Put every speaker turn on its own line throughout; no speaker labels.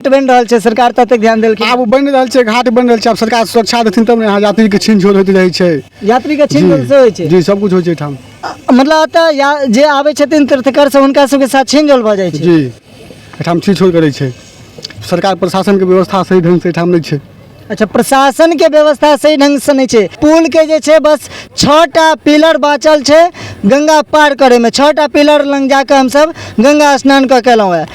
बनि रहल छै, सरकार ततेक ध्यान देलखिन।
आब बनि रहल छै, घाट बनि रहल छै। आब सरकार सुरक्षा देथिन तब ने। यहाँ यात्रीके छीन छोड़ होइत रहै छै।
यात्रीके छीन छोड़ से होइ छै?
जी, सब कुछ होइ छै एहिठाम।
मतलब एतऽ या जे आबै छथिन तीर्थकर सब, हुनका सबके साथ छीन जोल भऽ जाइ छै?
जी, एहिठाम छीन छोड़ करै छै। सरकार प्रशासनके व्यवस्था सही ढङ्गसँ एहिठाम नहि छै।
अच्छा, प्रशासन के व्यवस्था सही ढंग से नहि छै। पुल के जे छै बस 6टा पिलर बाँचल छै गंगा पार करैमे। 6टा पिलर लग जाकऽ हमसब गंगा स्नान कऽ के एलहुँ हेँ।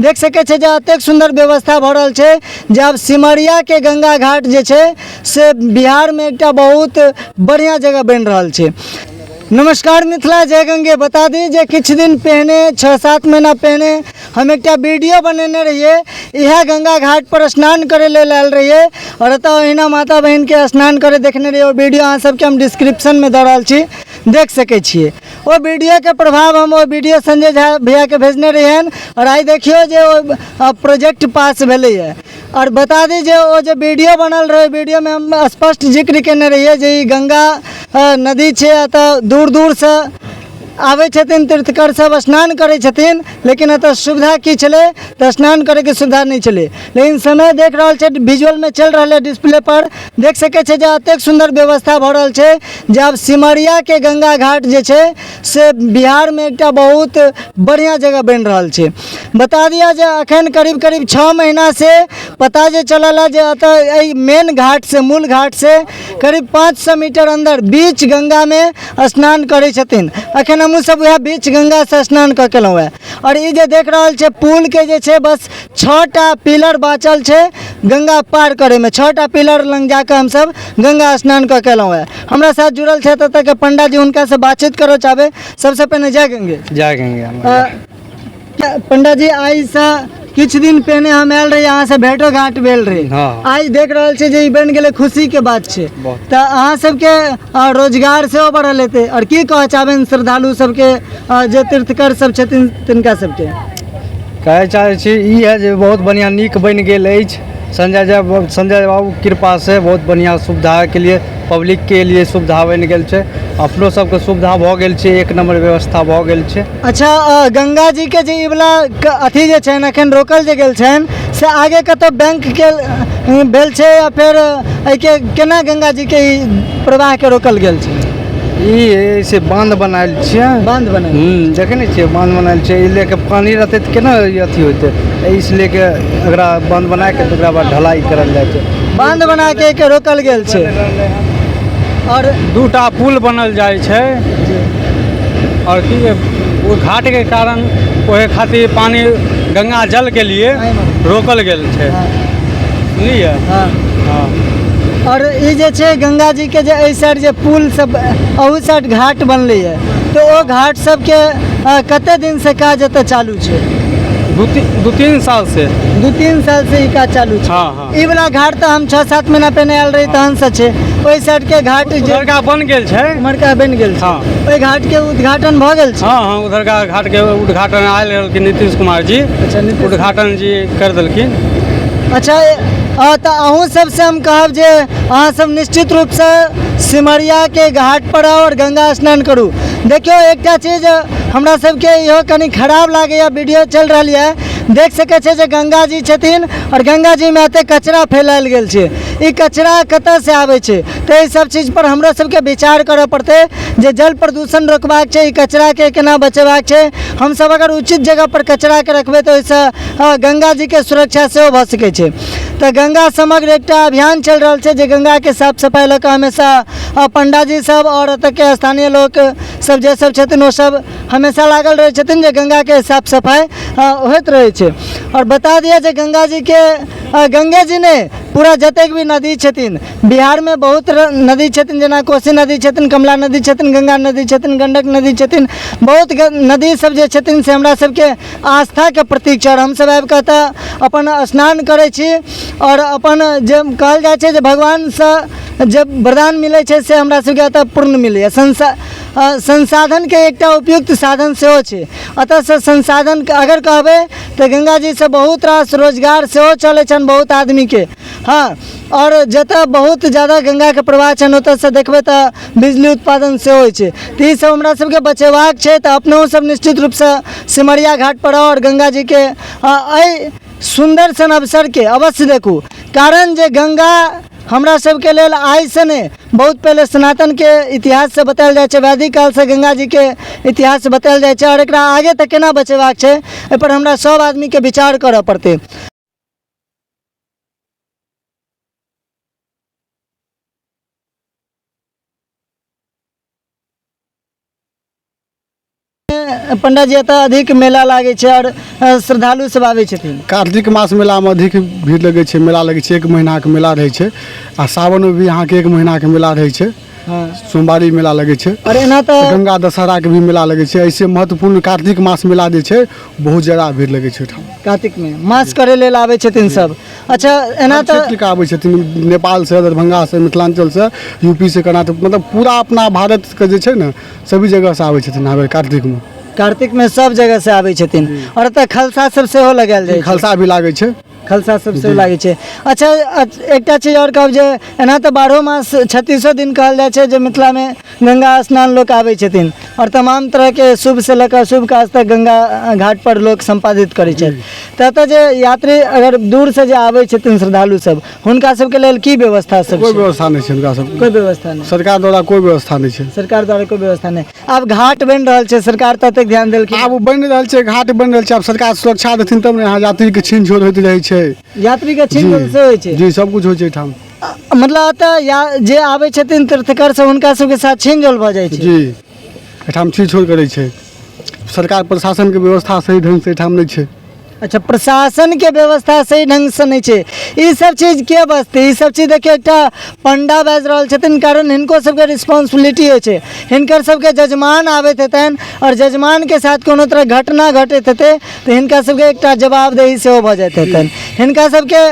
देख सकै छै जे एतेक सुन्दर व्यवस्था भऽ रहल छै जे आब सिमरियाके गंगा घाट जे छै से बिहारमे एकटा बहुत बढ़िआँ जगह बनि रहल छै। नमस्कार मिथिला, जय गंगे। बता दी जे किछु दिन पहिने, 6-7 महीना पहिने हम एकटा वीडियो बनेने रहियै, इएह गंगा घाट पर स्नान करै लेल आयल रहियै आओर एतऽ ओहिना माता बहिनके स्नान करै देखने रहियै। ओ वीडियो अहाँ सबके हम डिस्क्रिप्शनमे दऽ रहल छी, देख सकै छियै। ओ वीडियोके प्रभाव, हम ओ वीडियो संजय झा भैयाके भेजने रहियनि आओर आइ देखियौ जे ओ प्रोजेक्ट पास भेलैए। आओर बता दी जे ओ जे वीडियो बनल रहै, वीडियोमे हम स्पष्ट जिक्र केने रहियै जे ई गंगा नदी छै, एतऽ दूर दूरसँ आबै छथिन तीर्थकर सब, स्नान करै छथिन, लेकिन एतऽ सुविधा की छलै तऽ स्नान करैके सुविधा नहि छलै। लेकिन समय देख रहल छै, विजुअलमे चलि रहल है, डिस्प्ले पर देख सकै छै जे एतेक सुन्दर व्यवस्था भऽ रहल छै जे आब सिमरियाके गंगा घाट जे छै से बिहारमे एकटा बहुत बढ़िआँ जगह बनि रहल छै। बता दिअ जे अखन करीब करीब 6 महीनासँ पता जे चलल है जे एतऽ एहि मेन घाटसँ, मूल घाटसँ करीब 500 मीटर अन्दर बीच गंगामे स्नान करै छथिन। अखन हमहूँ सब वएह बीच गंगासँ स्नान कऽ के एलहुँ हेँ। आओर ई जे देख रहल छै, पुलके जे छै बस 6टा पिलर बाँचल छै गंगा पार करैमे। 6टा पिलर लग जाकऽ हमसब गंगा स्नान कऽ के एलहुँ हेँ। हमरा साथ जुड़ल छथि एतऽके पंडाजी, हुनकासँ बातचीत करऽ चाहबै। सबसँ पहिने जय गंगे।
जय गंगे।
पंडा जी, आइसँ किछु दिन पहिने हम आयल रही, अहाँसँ भेंटो घाट भेल रही। आइ देख रहल छी जे ई बनि गेलै, खुशीके बात छै। तऽ अहाँ सबके रोजगार सेहो बढ़ल हेतै। आओर की कहऽ चाहबनि श्रद्धालु सबके, जे तीर्थकर सब छथिन तिनका सबके?
कहै चाहै छी ई है जे बहुत बढ़िआँ नीक बनि गेल अछि। संजय झा, संजय बाबूके कृपासँ बहुत बढ़िआँ सुविधाके लिए, पब्लिकके लिए सुविधा बनि गेल छै। अपनो सबके सुविधा भऽ गेल छै, एक नम्बर व्यवस्था भऽ गेल छै।
अच्छा, गंगा जी के जे ई वाला अथी जे छनि एखन रोकल जे गेल छनि से आगे कतौ बैंक के भेल छै या फेर एहिके केना गंगा जी के ई प्रवाह के रोकल गेल छै?
ई से बांध बनायल छै।
बांध बनायल।
देखै नहि छियै, बांध बनायल छै। ई लेके पानि रहतै तऽ केना ई अथी होतै? एहि लेके एकरा बांध बनाके तकरा बाद ढलाई करल जाइ छै।
बांध बना के एहिके रोकल गेल छै। और
2टा पुल बनल जाइ छै और की ओ घाटके कारण ओहे खातिर पानि गंगा जलके लिए रोकल गेल छै, सुनलियै? हँ।
और ई जे छै गंगा जी के जे एहि साइड जे पुल सब, अहू साइड घाट बनलैए, तऽ ओ घाट सबके कते दिनसँ काज एतऽ चालू छै?
2-3 साल से।
2-3 साल से ई काज चालू छै?
हँ।
ई वाला घाट तऽ हम 6-7 महीना पहिने आयल रही तहन से छै। ओहि साइड के घाट जे
उधरका बन गेल छै।
उम्हरका बनि गेल छै?
हँ।
ओहि घाट के उद्घाटन भऽ गेल छै?
हँ, उधरका घाट के उद्घाटन आयल रहलखिन नीतीश कुमार जी।
अच्छा, नीतीश
उद्घाटन जी कर देलखिन।
अच्छा, तऽ अहूँ सबसँ हम कहब जे अहाँ सब निश्चित रूपसँ सिमरियाके घाट पर आउ आओर गंगा स्नान करू। देखियौ, एकटा चीज हमरा सबके इहो कनि खराब लागैए, वीडियो चलि रहल यऽ, देख सकै छियै जे गंगा जी छथिन आओर गंगा जीमे एतेक कचरा फैलायल गेल छै। ई कचरा कतऽसँ आबै छै? तऽ एहि सब चीजपर हमरो सबके विचार करऽ पड़तै जे जल प्रदूषण रोकबाक छै, ई कचराके केना बचेबाक छै। हमसब अगर उचित जगहपर कचराके रखबै तऽ ओहिसँ गंगा जीके सुरक्षा सेहो भऽ सकै छै। तऽ गंगा समग्र एकटा अभियान चलि रहल छै जे गंगाके साफ सफाइ लऽ कऽ हमेशा पंडाजी सब आओर एतऽके स्थानीय लोक सब जे सब छथिन ओ सब हमेशा लागल रहै छथिन जे गंगाके साफ सफाइ होइत रहै छै। आओर बता दिअ जे गंगा जीके, गंगे जी नहि, पूरा जतेक भी नदी छथिन बिहारमे, बहुत नदी छथिन, जेना कोसी नदी छथिन, कमला नदी छथिन, गंगा नदी छथिन, गंडक नदी छथिन, बहुत नदी सब जे छथिन से हमरा सबके आस्थाके प्रतीक छै। आओर हमसब आबिकऽ एतऽ अपन स्नान करै छी आओर अपन जे कहल जाइ छै जे भगवानसँ जे वरदान मिलै छै से हमरा सबके एतऽ पूर्ण मिलैए। संसाधनके एकटा उपयुक्त साधन सेहो छै। एतऽसँ संसाधन अगर कहबै तऽ गङ्गाजीसँ बहुत रास रोजगार सेहो चलै छनि बहुत आदमीके। हँ, आओर जतऽ बहुत ज्यादा गङ्गाके प्रवाह छनि ओतऽसँ देखबै तऽ बिजली उत्पादन सेहो होइ छै। तऽ ईसब हमरा सबके बचेबाक छै। तऽ अपनहु सब निश्चित रूपसँ सिमरिया घाटपर आउ आओर गङ्गाजीके एहि सुन्दर सन अवसरके अवश्य देखू, कारण जे गङ्गा हमरा सबके लेल आइसँ नहि, बहुत पहिले सनातनके इतिहाससँ बतायल जाइ छै, वैदिक कालसँ गङ्गा जीके इतिहास बतायल जाइ छै। आओर एकरा आगे तक केना बचेबाक छै, एहिपर हमरा सब आदमीके विचार करऽ पड़तै। पंडा जी, एतऽ अधिक मेला लागै छै आओर श्रद्धालु सब आबै छथिन?
कार्तिक मास मेलामे अधिक भीड़ लगै छै, मेला लगै छै, 1 महीनाके मेला रहै छै। आ सावनमे भी अहाँके 1 महीनाके मेला रहै छै। सोमवारी मेला लगै छै।
आओर एना तऽ
गंगा दशहराके भी मेला लगै छै। ऐसे महत्वपूर्ण कार्तिक मास मेला जे छै, बहुत ज्यादा भीड़ लगै छै ओहिठाम।
कार्तिकमे मास करै लेल आबै छथिन सब। अच्छा, एना तऽ
क्षेत्रके आबै छथिन, नेपालसँ, दरभंगासँ, मिथिलाञ्चलसँ, यूपीसँ, कर्नाटक, मतलब पूरा अपना भारतके जे छै ने, सभी जगहसँ आबै छथिन नहाबै कार्तिकमे।
कार्तिकमे सब जगहसँ आबै छथिन। आओर एतऽ खलसा सब सेहो लगायल जाइ छै?
खलसा भी लागै छै।
खलसा सब सेहो लागै छै। अच्छा, एकटा चीज आओर कहब जे एना तऽ 12 मास 36 दिन कहल जाइ छै जे मिथिलामे गंगा स्नान लोक आबै छथिन आओर तमाम तरहके शुभसँ लऽ कऽ शुभ काज तक गंगा घाट पर लोक सम्पादित करै छथि। तऽ एतऽ जे यात्री अगर दूरसँ जे आबै छथिन श्रद्धालु सब, हुनका सबके लेल की व्यवस्था सब
कोइ
छै?
व्यवस्था नहि छै हुनका सबके।
कोइ व्यवस्था नहि?
सरकार द्वारा कोइ व्यवस्था नहि छै।
सरकार द्वारा कोइ व्यवस्था नहि। आब घाट बनि रहल छै, सरकार तऽ एतेक ध्यान देलखिन।
आब बनि रहल छै, घाट बनि रहल छै। आब सरकार सुरक्षा देथिन तब ने। यहाँ यात्रीके छीन छोड़ होइत रहै छै।
यात्रीके छीन छोड़ से होइ छै?
जी, सब कुछ होइ छै एहिठाम।
मतलब एतऽ या जे आबै छथिन तीर्थकर सब, हुनका सबके साथ छीन झोल भऽ जाइ छै?
जी, एहिठाम छीन छोड़ करै छै। सरकार प्रशासनके व्यवस्था सही ढङ्गसँ एहिठाम नहि छै।
अच्छा, प्रशासनके व्यवस्था सही ढङ्गसँ नहि छै। ई सब चीज के बचतै? ई सब चीज देखियौ, एकटा पंडा बाजि रहल छथिन, कारण हिनको सबके रिस्पॉन्सिबिलिटी होइ छै। हिनकर सबके जजमान आबैत हेतनि आओर जजमानके साथ कोनो तरह घटना घटैत हेतै तऽ हिनका सबके एकटा जवाबदेही सेहो भऽ जाइत हेतनि। हिनका सबके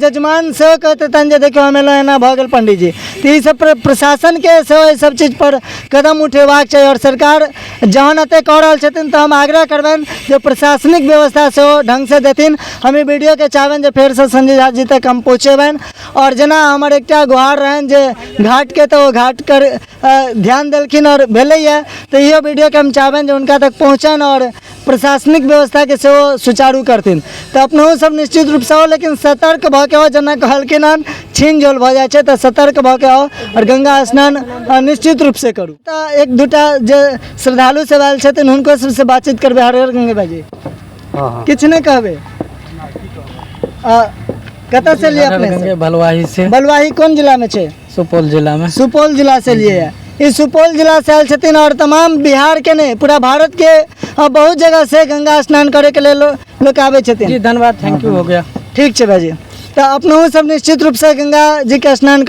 जजमान सेहो कहैत हेतनि जे देखियौ, हम एलहुँ, एना भऽ गेल पंडीजी। तऽ ई सब प्रशासनके सेहो एहि सब चीज पर कदम उठेबाक चाही। आओर सरकार जहन एतेक कऽ रहल छथिन तऽ हम आग्रह करबनि जे प्रशासनिक व्यवस्था सेहो ढङ्गसँ देथिन। हम ई वीडियोके चाहबनि जे फेरसँ संजय झा जी तक हम पहुँचेबनि। आओर जेना हमर एकटा गुहार रहनि जे घाटके, तऽ ओ घाट कर ध्यान देलखिन आओर भेलैए। तऽ इहो वीडियोके हम चाहबनि जे हुनका तक पहुँचनि आओर प्रशासनिक व्यवस्थाके सेहो सुचारू करथिन। तऽ अपनहु सब निश्चित रूपसँ आउ, लेकिन सतर्क भऽ के आउ। जेना कहलखिन हन, छीन झोल भऽ जाइ छै, तऽ सतर्क भऽ के आउ आओर गंगा स्नान निश्चित रूपसँ करू। तऽ एक दूटा जे श्रद्धालु सब आयल छथिन, हुनको सबसँ बातचीत करबै। हर हर गंगे भाईजी।
हँ।
किछु नहि कहबै? कतऽ से लिए अपने से?
बलुआही से।
बलुआही कोन जिलामे छै?
सुपौल जिलामे।
सुपौल जिला से लिए है। ई सुपौल जिला से आयल छथिन आओर तमाम बिहार के नहि, पूरा भारत के बहुत जगह से गंगा स्नान करे के लेल लोक आबै छथिन।
जी, धन्यवाद, thank you, हो गया।
ठीक छै भाईजी। तऽ अपनहु सब निश्चित रूपसँ गंगा जी के स्नान